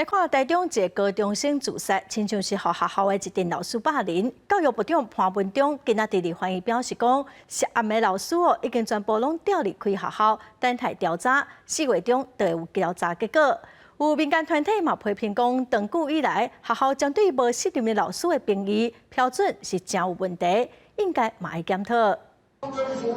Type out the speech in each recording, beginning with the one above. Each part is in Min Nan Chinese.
來看台中一个高中生自殺，親像是予學校的一陣老師霸凌。教育部長潘文忠今仔佇立法院表示講，涉案的老師哦已經全部攏調離開學校，等待調查，4月中就會有調查結果。有民間團體嘛批評講，長久以來學校針對無適任的老師的評議標準是誠有問題，應該嘛愛檢討。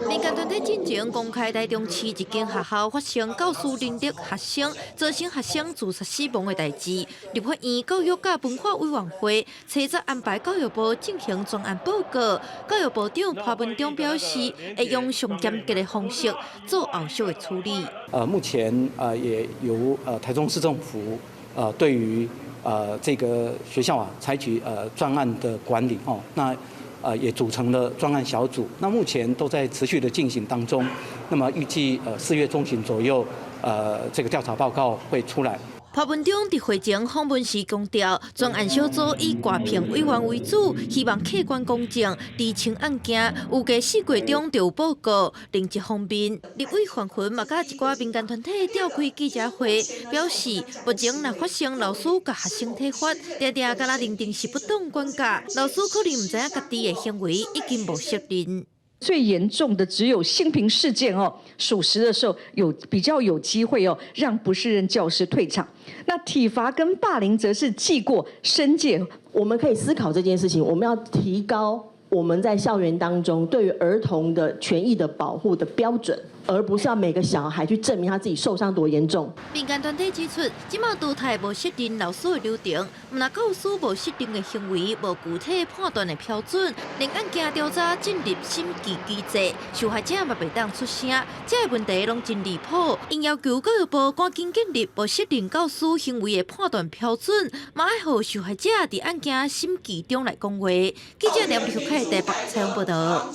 民間團體進前公開台中市一間學校發生教師凌虐學生，造成學生自殺死亡的代誌。立法院教育佮文化委員會初十安排教育部進行專案報告。教育部長潘文忠表示，會用上嚴格的方式做後續的處理。目前也由台中市政府對於這個學校啊採取專案的管理哦，那也組成了專案小組，那目前都在持續的進行當中。那麼預計4月中旬左右，這個調查報告會出來。潘文忠佇會前訪問時強調，專案小組以掛評委員為主，希望客觀公正，釐清案件。預計4月中就有報告。另一方面，立委范雲嘛佮一寡民間團體召開記者會，表示目前若發生老師共學生體罰，定定敢若認定是不當管教，老師可能毋知影家己的行為已經無適任。最嚴重的只有性平事件哦，屬實的時候有比較有機會哦，讓不適任教師退場。那體罰跟霸凌則是記過申誡。我們可以思考這件事情，我們要提高我們在校園當中對於兒童的權益的保護的標準，而不是要每個小孩去證明他自己受傷多嚴重。民間團體指出，這馬淘汰無適任老師的流程，毋但教師無適任的行為無具體判斷的標準，連案件調查進入審議機制，受害者嘛袂當出聲，這个問題攏真離譜。𪜶要求教育部趕緊建立無適任教師行為的判斷標準，嘛愛予受害者佇案件審議中來講話。記者梁立凱台北採訪報道。